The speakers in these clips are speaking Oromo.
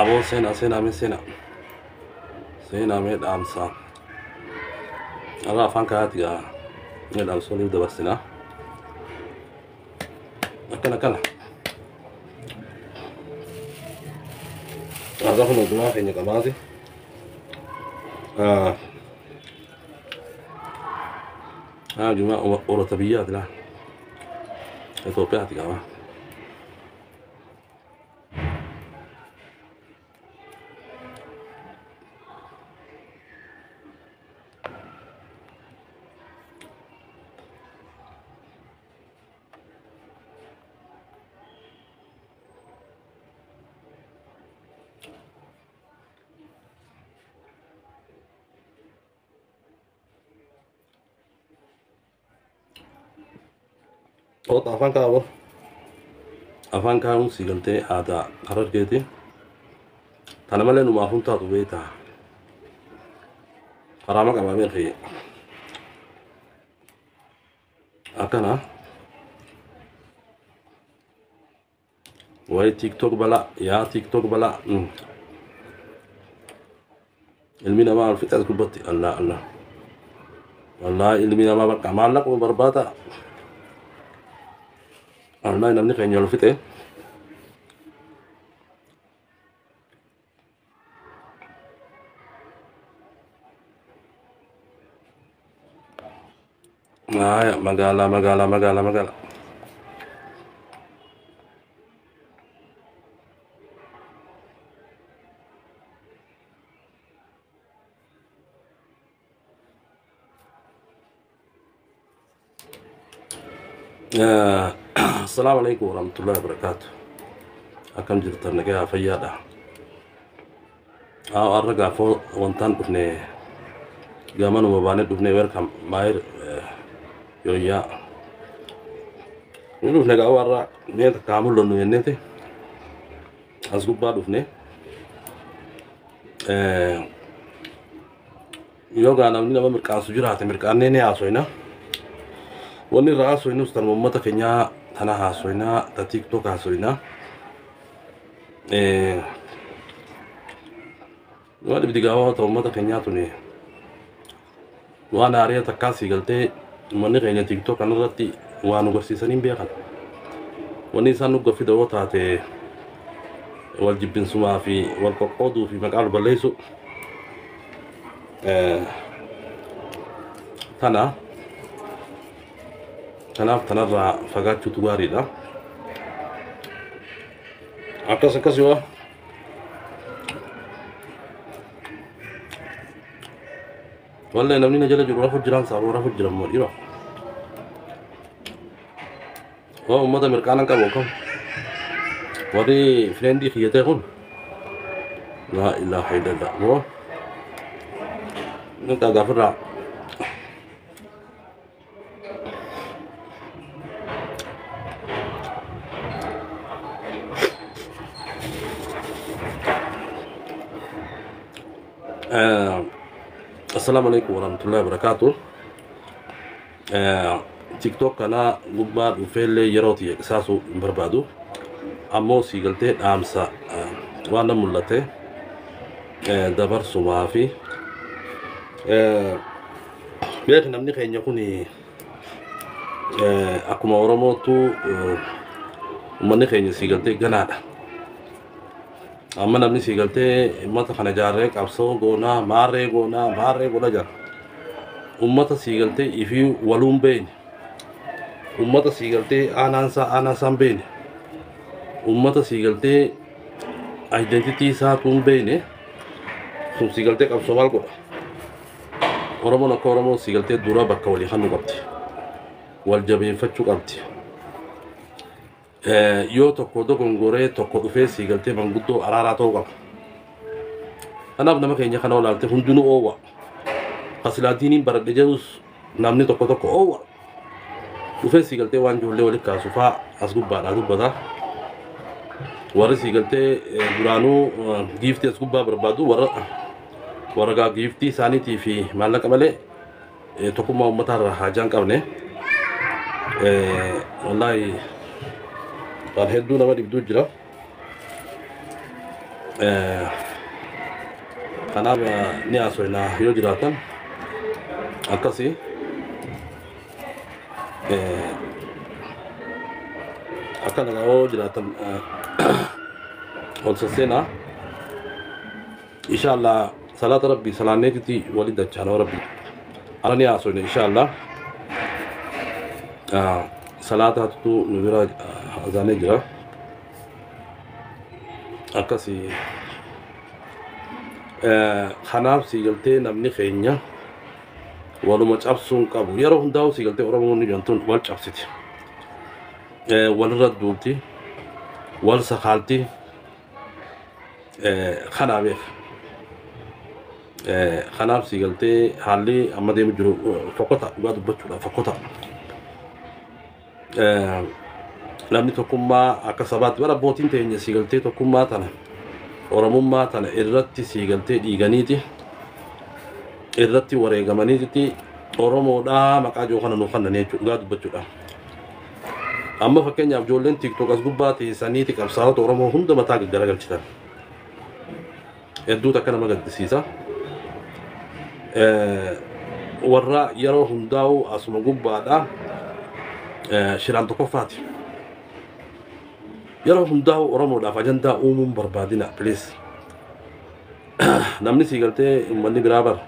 Aboo seenaa seenaa mee seenaa. Seenaa mee dhaamsaa. Har'a afaan kanaatti gaa mee dhaamsa waliif dabarsinaa. Akkana akkana. Har'a kun odumaa keenya qabaati. Jumaa horata biyyaati laa. Itoophiyaati qaba. Oota afaan kaa'u. Afaan kaa'uun si galtee aadaa Harargeeti. Tana malee numaaf hin taatu beektaa. Karaama qabaa beekee. Akkana. Wayi TikTok balaa yaa TikTok balaa. Ilmi namaa ol fixas gubbatti Allah Allah. Wallaahi ilmi namaa bakka maallaquma barbaada. Wallaahi namni keenya ol fixe. Haya magaalaa magaalaa magaalaa magaalaa. Assalaamu alaikum warahmatullahi wabarakatuh. Akkam jirtan nagaa fayyaadha. Har'a gaafa wantaan dhufne gamanuma baanee dhufne welcome maayir yooyyaa. Ni dhufne gaafa har'a mee takka mul'annu jenneeti as gubbaa dhufne. Yoo gaa namni nama mirqaansu jiraate mirqaannee ni haasoyna. Wanni irraa haasoynus tanuma uummata keenyaa tana haasoynaa ta TikTok haasoynaa. Waan dhibdi gaafa ta'u uummata keenyaa tuni waan haariyaa takkaa sii galtee uummanni keenya TikTok kanarratti waa nu garsiisanii hin beekan. Wanni isaan nu gaffida yoo taate wal jibbinsumaa fi wal qoqqooduu fi maqaa wal balleessu tana kanaaf tanarraa fagaachuutu gaariidha. Akkas akkas yoo wallee namni na jala jiru rafu jiraan saaboo rafu jiran moo dhiira. Waa uummata mirqaanan qabu akkam warri fireendii kiyyatee kun laa ilaaha illallah moo ninka gaafirraa Assalamu alaikum warahmatullahi wabarakatuh. TikTok kana gubbaa dhufeellee yeroo xiyya qisaasuu hin barbaadu. Ammoo sii galtee dhaamsa waan na mul'ate dabarsumaa fi beek namni keenya kun akkuma Oromootu uummanni keenya sii galtee ganaadha. Amma namni sii galtee uummata kana jaarree qabsoo goonaa maarree goonaa maarree godha jira. Uummata sii galtee ifii waluun beekne. Uummata sii galtee aanaansaa aanaansaa hin beekne. Uummata sii galtee identitii isaatu hin beekne. Sun sii galtee qabsoo maal godha? Oromoon akka Oromoo sii galtee dura bakka walii hannu qabdi. Wal jabeeffachuu qabdi. Yoo tokko dogongoree tokko dhufee sii galtee manguddoo araaraa ta'uu qaba. Kanaaf nama keenya kana olaalte hundinuu oowwa. Fasilaatiiniin baradhe jedhus namni tokko tokko oowwa. Dhufee sii galtee waan ijoollee walitti kaasu fa'aa as gubbaadhaa dubbata. Warri sii galtee duraanuu giiftii as gubbaa barbaadu warra gaa giiftii isaaniitii fi maallaqa malee tokkummaa uummataa irraa haajaa hin qabne. Wallaahi waan hedduu nama dhibduu jira. Kanaaf ni haasofna yoo jiraatan akkasii. Akka nagaa yoo jiraatan ol sasseenaa. Inshallah salaata rabbii salaanneetiti waliin dachaanoo rabbii. Ala ni haasofna inshallah. Salaataatu nu bira azaanee jira. Akkasii. Kanaaf sii galtee namni keenya waluma cabsuun qabu. Yeroo hundaa'u sii galtee Oromoon ni jedhamtuun wal cabsiti. Walirra duulti. Wal sakaalti. Kanaa beek. Kanaaf sii galtee haalli amma deemu jiru fokkota dhugaa dubbachuudha fokkota. Namni tokkummaa akka sabaatti bara abbootiin teenya sii galtee tokkummaa tana Oromummaa tana irratti sii galtee dhiiganiiti irratti wareegamaniiti Oromoodhaa maqaa jiru kana nu kanneen jechuudha dhugaa dubbachuudha. Amma fakkeenyaaf ijoolleen TikTok as gubbaa teessaniiti qabsaa'ota Oromoo hunda mataa gaggaragalchitan. Hedduutu akka nama gaddisiisa. Warra yeroo hundaa'u asuma gubbaadha shiraan tokkoffaati. Yeroo hundaa'u Oromoodhaaf ajandaa uumuun barbaadina please. Namni sii galtee uummanni biraa bara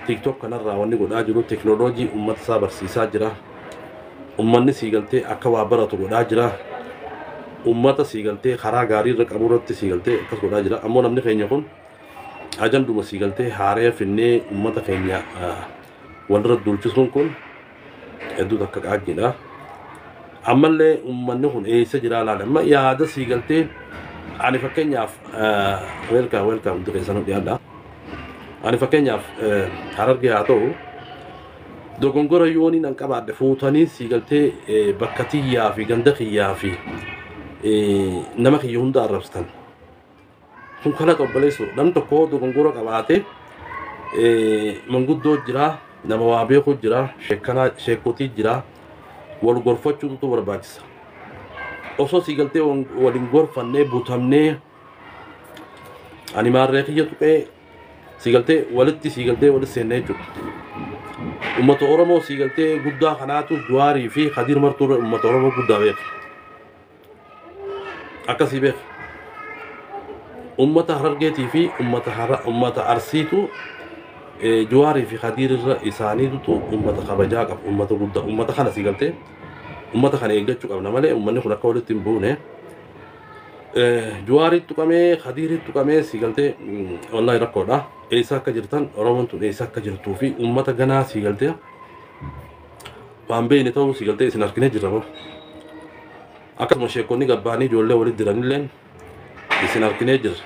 TikTok kanarraa wanni godhaa jiru teknooloojii uummata isaa barsiisaa jira. Uummanni sii galtee akka waa baratu godhaa jira. Uummata sii galtee karaa gaarii irra qabu irratti sii galtee akkas godhaa jira. Ammoo namni keenya kun ajanduma sii galtee haaree finnee uummata keenya walirra duulchisuun kun hedduu takka qaajjidha. Ammallee uummanni kun eessa jira laala. Amma yaada sii galtee ani fakkeenyaaf welcome welcome hundi keessanuu dhiyaadha. Ani fakkeenyaaf Harargee haa ta'u dogongora yooniin an qabaadhe fuutanii sii galtee bakka tiyyaa fi ganda kiyyaa fi nama kiyya hunda arrabsitan. Kun kalaqa obboleessu namni tokko dogongora qabaate manguddoo jira, nama waa beeku jira, sheekotii jira, wal gorfachuutu barbaachisa. Osoo sii galtee waliin gorfannee butamnee ani maarree kiyya tuqee sii galtee walitti sii galtee walitti seennee jechuudha. Uummata Oromoo sii galtee guddaa kanaatu Jawaarii fi Khadiir Martuu uummata Oromoo guddaa beeka. Akkasii beeka. Uummata Harargeetii fi uummata Arsiitu Jawaarii fi Khadiir irra isaaniitu uummata kabajaa qabu, uummata guddaa, uummata kana sii galtee uummata kana eeggachuu qabna malee uummanni kun akka walitti hin buune. Jawaaritti tuqamee Khadiiritti tuqamee sii galtee wallaahi rakkoodha. Eessa akka jirtan Oromoon tun eessa akka jirtuu fi uummata ganaa sii galtee waan beekne ta'uu sii galtee isin arginee jirra boo. Akkasuma sheekonni gabbaanii ijoollee walitti jiranillee isin arginee jirra.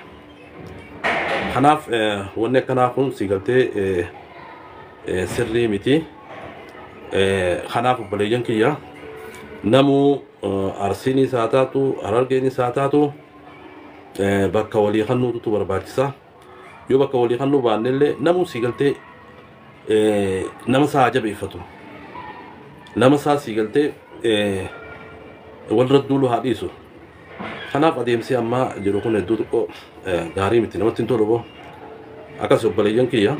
Kanaaf wanni akkanaa kun sii galtee sirrii miti. Kanaaf obboleeyyan kiyya namuu Arsiinis haa taatu Harargeenis haa taatu bakka walii kennuutu barbaachisa. Yoo bakka walii kennuu baannellee namuu sii galtee nama isaa jabeeffatu. Nama isaa sii galtee walirra duulu haa dhiisu. Kanaaf adeemsi ammaa jiru kun hedduu xiqqoo gaarii miti namatti hin tolu boo. Akkas obboleeyyan kiyya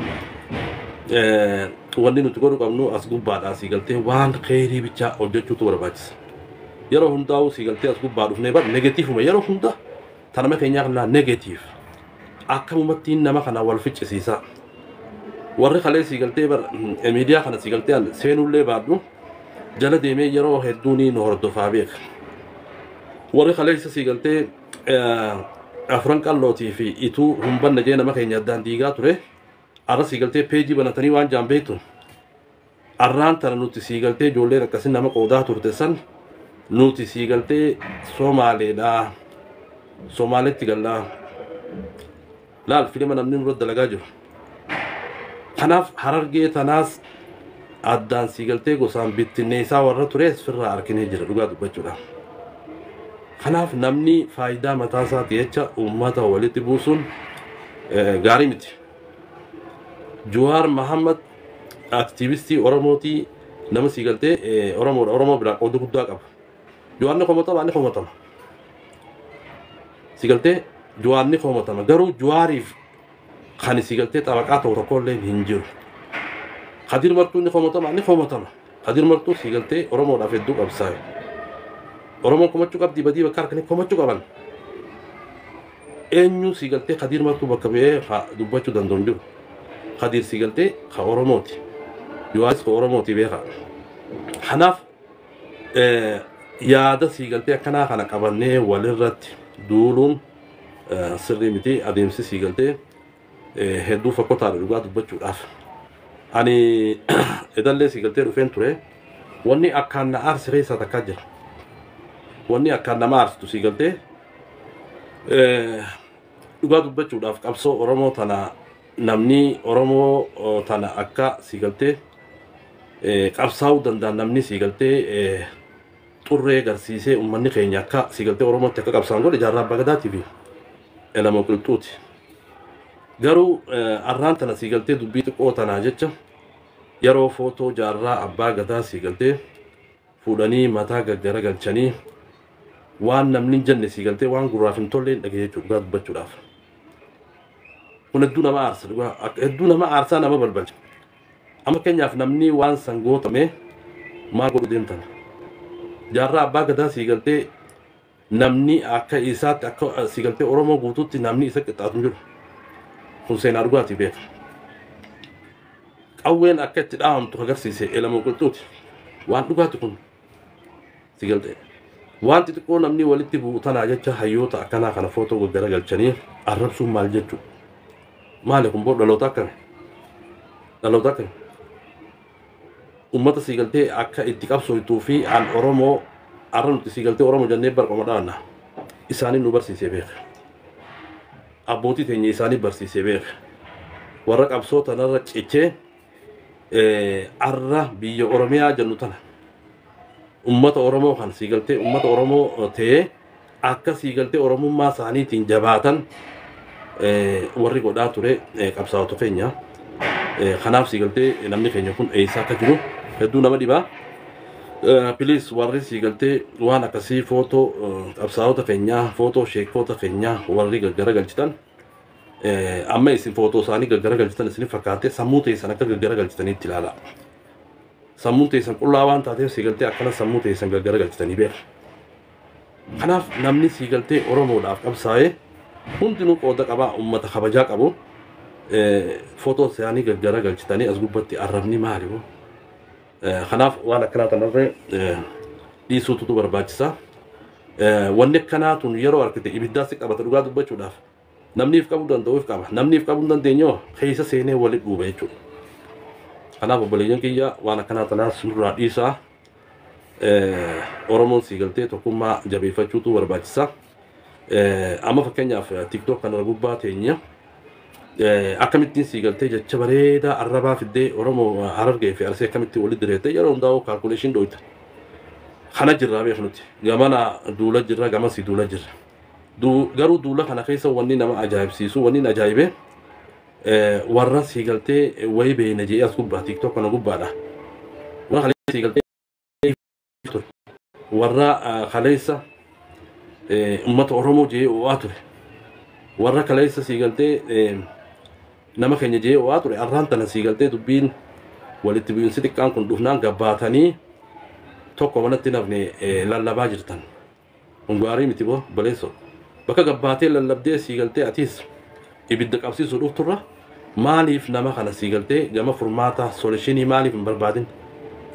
wanni nuti godhu qabnu as gubbaadhaa sii galtee waan kheyrii bichaa hojjechuutu barbaachisa. Yeroo hundaa'u sii galtee as gubbaa dhufnee bar negatiivuma yeroo hunda tanama keenyaa kanaa negatiiv. Akkamumattiin nama kana wal ficcisiisa. Warri kalee sii galtee bar miidiyaa kana sii galtee seenullee baadhu jala deemee yeroo hedduu ni nu hordofaa beeka. Warri kalee isa sii galtee afran qallootii fi ituu humbanna jee nama keenya addaan diigaa ture. Arra sii galtee peejii banatanii waan jaan beektu. Arraan tana nuti sii galtee ijoolleen akkasii nama qoodaa turte san nuti sii galtee Somaaleedhaa. Somaaleetti gallaa. Laal filima namni nurra dalagaa jiru. Kanaaf Harargee tanaas addaan sii galtee gosaan bittinneessaa warra tures firraa arginee jira dhugaa dubbachuudha. Kanaaf namni faayidaa mataa isaati jecha uummata walitti buusuun gaarii miti. Jawaar Mahammad aktiivistii Oromootii nama sii galtee Oromoodha. Oromoo biraa qooda guddaa qaba. Jawaar ni komatama ni komatama. Sii galtee Jawaar ni komatama. Garuu Jawaariif kan si galtee xabaqaa ta'u tokkollee hin jiru. Kadir Martuu ni komatama, ni komatama. Kadir Martuu si galtee Oromoodhaaf hedduu qabsaa'e. Oromoon komachuu qabdi, badii bakka harkanii komachuu qaban. Eenyu si galtee Kadir Martuu bakka bu'ee dubbachuu danda'u hin jiru. Kadir si galtee ka Oromooti. Jawaaris ka Oromooti beeka. Kanaaf yaada si galtee akkanaa kana qabannee walirratti duuluun sirrii miti. Adeemsi si galtee hedduu fakkotaadha dhugaa dubbachuudhaaf. Ani edallee si galtee dhufeen ture. Wanni akkaan na aarsi keessaa takkaa jira. Wanni akkaan nama aarsitu si galtee dhugaa dubbachuudhaaf qabsoo Oromoo tana, namni Oromoo tana akka si galtee qabsaa'uu danda'an, namni si galtee xurree garsiisee uummanni keenya akka si galtee Oromootti akka qabsaa'an godhe Jaarraa Abbaa Gadaatii fi Elamoo Qilxuuti. Garuu arraan tana si galtee dubbii xiqqoo tanaa jecha yeroo footoo Jaarraa Abbaa Gadaa si galtee fuudhanii mataa gaggara galchanii waan namni hin jenne, si galtee waan gurraaf hin tolle hin dhagaye jechuudha dhugaa dubbachuudhaaf. Kun hedduu nama aarsa, dhugaa hedduu nama aarsaa, nama balbalcha. Amma keenyaaf namni waan san gootame maal godhu deemtan? Jaarraa Abbaa Gadaa si galtee namni akka isaatti, akka si galtee Oromoo guutuutti namni isa qixxaatu hin jiru. Kun seenaa dhugaatii beeka. Qawween akka itti dhahamtu agarsiise Elamoo Qilxuuti. Waan dhugaati kun si galtee. Waan xixiqqoo namni walitti bu'u tanaa jecha hayyoota akkanaa kana footoo gaggara galchanii arrabsuun maal jechuudha? Maali kun boo? Dhaloota akkami? Dhaloota akkami? Uummata si galtee akka itti qabsooytuu fi an Oromoo arra nuti si galtee Oromoo jennee barqoma dhaanna. Isaanii nu barsiisee beeka. Abbootii teenya isaanii barsiisee beeka. Warra qabsoo tanarra cichee arra biyya Oromiyaa jennu tana ummata Oromoo kan si galtee ummata Oromoo ta'ee akka si galtee Oromummaa isaaniitiin jabaatan warri godhaa ture qabsaa'ota keenya. Kanaaf si galtee namni keenya kun eessa akka jiru hedduu nama dhibaa. Please, warri si galtee waan akkasii footoo qabsaa'ota keenyaa, footoo sheekota keenyaa warri gaggara galchitan, amma isin footoo isaanii gaggara galchitan isin fakkaate sammuu teessan akka gaggara galchitaniitti ilaala. Sammuun teessan qullaa waan taateef si galtee akkana sammuu teessan gaggara galchitanii beeka. Kanaaf namni si galtee Oromoodhaaf qabsaa'ee hundinuu qooda qabaa, uummata kabajaa qabu. Footoo isaanii gaggara galchitanii as gubbatti arrabni maali? Kanaaf waan akkanaa kanarree dhiisuutu barbaachisa. Wanni akkanaa tun yeroo argite ibiddaa si qabata dhugaa dubbachuudhaaf. Namni if qabuu danda'u if qaba. Namni if qabuu hin dandeenyoo keessa seenee walitti dhuuba jechuudha. Kanaaf obboleeyyan kiyya, waan akkanaa tanaas nurraa dhiisaa. Oromoon si galtee tokkummaa jabeeffachuutu barbaachisa. Amma fakkeenyaaf TikTok kana gubbaa teenya akkamittiin si galtee jecha bareedaa arrabaa fiddee Oromoo Harargee fi Arsee akkamittiin walitti direette yeroo hundaa'u calculation dhoyta. Kana jirraa beek, nuti gamana duula jirra, gamasii duula jirra. Garuu duula kana keessa wanni nama ajaa'ibsiisu, wanni ajaa'ibee warra si galtee wayi beeyna jee as gubbaa TikTok kana gubbaadha. Warra kaleessa si galtee ture. Warra kaleessa uummata Oromoo jee o'aa ture. Warra kaleessa si galtee nama keenya jee o'aa ture. Arraan tana si galtee dubbiin walitti bu'iinsi xiqqaan kun dhufnaan gabbaatanii tokko manatti nafne lallabaa jirtan. Kun gaarii miti boo baleessoo. Bakka gabbaatee lallabdee si galtee atiis ibidda qabsiisuu dhufturra maaliif nama kana si galtee gama furmaata solution maaliif hin barbaadin?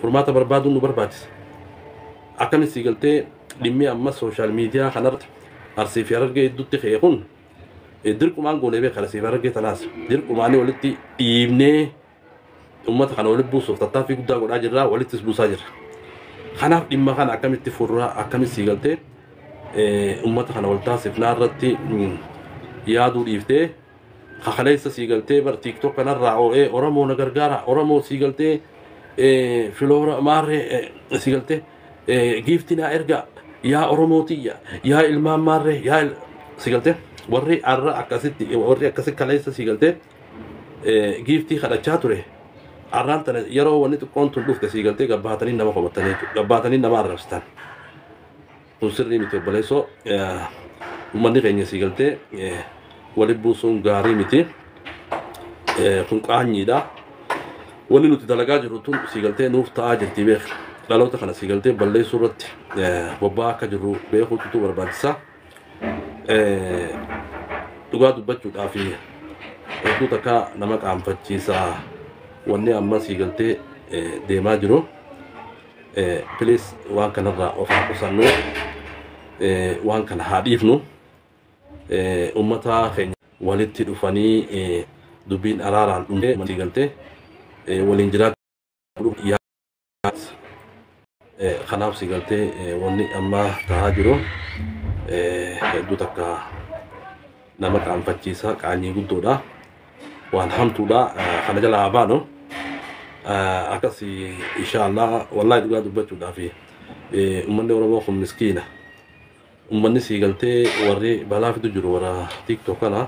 Furmaata barbaaduun nu barbaachisa. Akkamitti si galtee dhimmi amma social media kanarratti Arsii fi Harargee hedduutti ka'e kun dirqumaan goonee beeka. Arsii fi Harargee tanaas dirqumaanii walitti dhiibnee uummata kana walitti buusuuf tattaaffii guddaa godhaa jirra, walittis buusaa jirra. Kanaaf dhimma kana akkamitti furraa, akkamitti si galtee uummata kana wal taasifnaa irratti yaaduu dhiiftee kakaleessa sii galtee bar TikTok kanarraa oo'ee Oromoo na gargaara, Oromoo sii galtee filoora maarree sii galtee giifti naa erga, yaa Oromoo tiyya, yaa ilmaan maarree, yaa sii galtee warri arra akkasitti, warri akkasi kaleessa sii galtee giiftii kadhachaa ture arraan tana yeroo wanni xiqqoon tun dhufte sii galtee gabbaatanii nama komatanii gabbaatanii nama arrabsitan. Kun sirrii miti obboleessoo. Uummanni keenya sii galtee walitti buusuun gaarii miti. Kun qaanyiidha. Wanni nuti dalagaa jirru tun sii galtee nuuf ta'aa jirti beek. Dhaloota kana sii galtee balleessuu irratti bobba'aa akka jirru beekuutu barbaachisa. Dhugaa dubbachuudhaaf hedduu takka nama qaanfachiisa wanni amma sii galtee deemaa jiru. Please, waan kanarraa of haa qusannu, waan kana haa dhiifnu. Uummata keenya walitti dhufanii dubbiin araaraan dhumee sii galtee waliin jiraachuu. Kanaaf sii galtee wanni amma ta'aa jiru hedduu takka nama qaanfachiisa, qaanyii guddoodha, waan hamtuudha. Kana jalaa haa baanu. Akkas inshaallah. Wallahi, dhugaa dubbachuudhaaf uummanni Oromoo kun miskiina. Uummanni sii galtee warri balaa fidu jiru warra TikTok kana.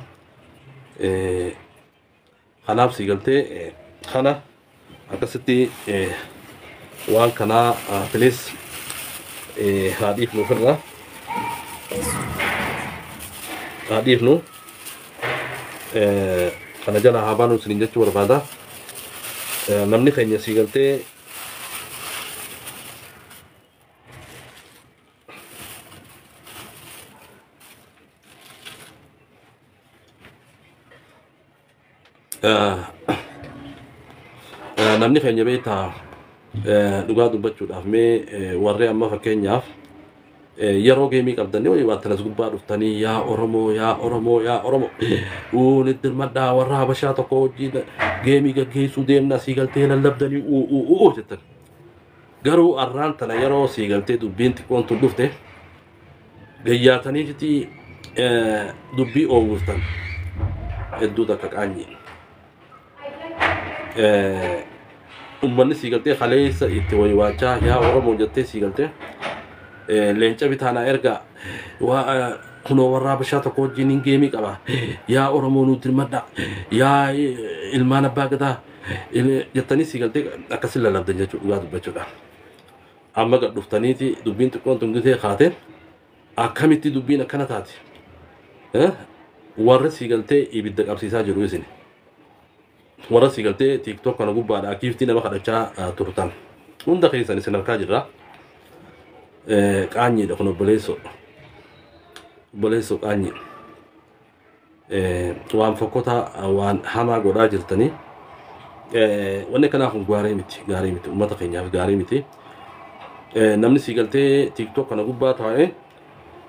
Kanaaf sii galtee kana akkasitti waan kanaa please haa dhiifnu, ofirraa haa dhiifnu, kana jala haa baanu isiniin jechuu barbaada. Namni keenya sii galtee namni keenya beektaa, dhugaa dubbachuudhaaf mee warri amma fakkeenyaaf yeroo geemii qabdanii wayii baattan as gubbaa dhuftanii "Yaa Oromoo, yaa Oromoo, yaa Oromoo, uun itti hirmadhaa, warra Habashaa tokko wajjin geemii gaggeessuu deemna" sii galtee lallabdanii uu uu uu jettan. Garuu arraan tana yeroo sii galtee dubbiin xiqqoon tun dhufte gayyaataniiti dubbii oowwiftan, hedduu takka qaanyi. Uummanni sii galtee kaleessa itti waywaachaa "Yaa Oromoo" jettee sii galtee leenca bitaanaa erga waa kunoo warra Habashaa tokko wajjin hin geemii qaba, "Yaa Oromoo, nuti hirmadha, yaa ilmaan abbaa gadaa" jettanii sii galtee akkasin lallabdan jechuudha dhugaa dubbachuudha. Amma gad dhuftaniiti dubbiin xiqqoon tun gisee kaate akkamitti dubbiin akkana taate? Warri sii galtee ibidda qabsiisaa jiru isin. Warra sii galtee TikTok kana gubbaadhaa giiftii nama kadhachaa turtan. Hunda keessan isin harkaa jirra. Qaanyiidha kun, obboleessoo. Obboleessoo, qaanyii. Waan fokkotaa, waan hamaa godhaa jirtanii. Wanni akkanaa kun gaarii miti, gaarii miti, uummata keenyaaf gaarii miti. Namni sii galtee TikTok kana gubbaa taa'ee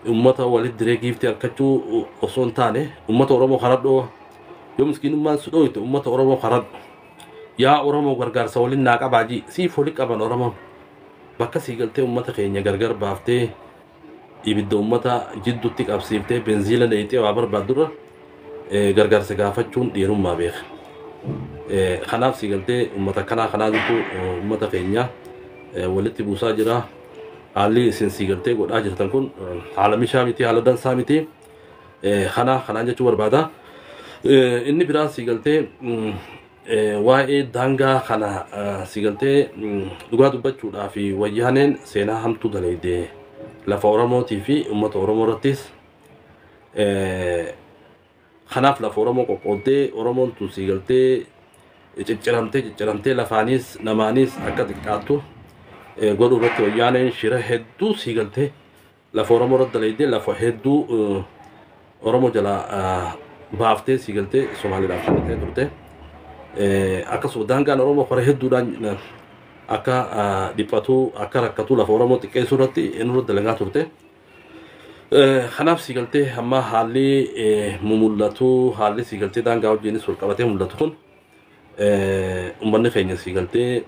uummata walitti diree giiftii harkachuu osoo hin taane uummata Oromoo karadhoo, yoo miskiinummaan si dhooyte uummata Oromoo karadhu. "Yaa Oromoo, gargaarsa waliin naa qabaa" jii siif wali qaban Oromoon. Bakka sii galtee uummata keenya gargar baaftee ibidda uummata jidduutti qabsiiftee benziila neeyxee waa barbaaddurra gargaarsa gaafachuun dhiirummaa beeka. Kanaaf sii galtee uummata kanaa kanaatu uummata keenya walitti buusaa jira. Haalli isin sii galtee godhaa jirtan kun haala mishaa miti, haala dansaa miti. Kana kanaan jechuu barbaada. Inni biraan sii galtee waa'ee daangaa kana sii galtee dhugaa dubbachuudhaa fi wayyaaneen seenaa hamtuu dalayde lafa Oromootii fi uummata Oromoo irrattis. Kanaaf lafa Oromoo qoqqooddee Oromoon tun sii galtee cicciramtee cicciramtee lafaanis namaanis akka xiqqaattu godhuu irratti wayyaaneen shira hedduu sii galtee lafa Oromoo irratti dalaydee lafa hedduu Oromoo jalaa baaftee sii galtee Somaaliidhaaf kennitee turte. Akkasuma daangaan Oromoo karaa hedduudhaan akka dhiphatu, akka rakkatu, lafa Oromoo xiqqeessuu irratti inni dalagaa turte. Kanaaf sii galtee amma haalli mumul'atu, haalli sii galtee daangaa wajjinis wal qabatee mul'atu kun uummanni keenya sii galtee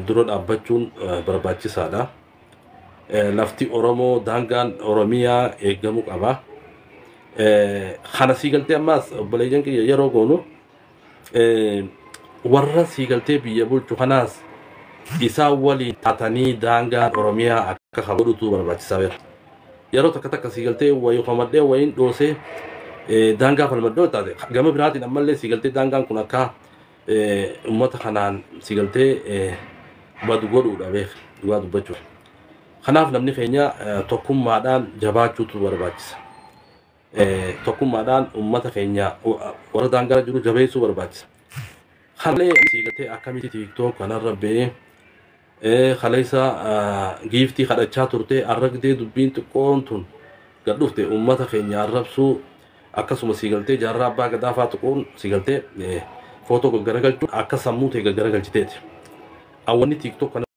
dura dhaabbachuun barbaachisaadha. Lafti Oromoo, daangaan Oromiyaa eegamuu qaba. Kana sii galtee ammaas obboleeyyan kiyya yeroo goonu warra sii galtee biyya bulchu kanaas isaan waliin taatanii daangaan Oromiyaa akka godhutu barbaachisaa beeka. Yeroo takka takka sii galtee wayii qomadhee wayiin dhoosee daangaa falmadhoo taate, gama biraatiin ammallee sii galtee daangaan kun akka uummata kanaan sii galtee badu godhuudha beeka dhugaa dubbachuuf. Kanaaf namni keenya tokkummaadhaan jabaachuutu barbaachisa. Tokkummaadhaan uummata keenya warra daangaa jiru jabeessuu barbaachisa. Kalee siigatee akkamitti TikTok kanarra ba'ee kaleessa giiftii kadhachaa turte, arragdee dubbiin xiqqoon tun gad dhufte, uummata keenya arrabsuu, akkasuma siigaltee jaarraa abbaa gadaa fa'aa tuquun, siigaltee footoo gaggaragalchuun akka sammuu ta'e gaggaragalchiteeti. Awwanni TikTok kana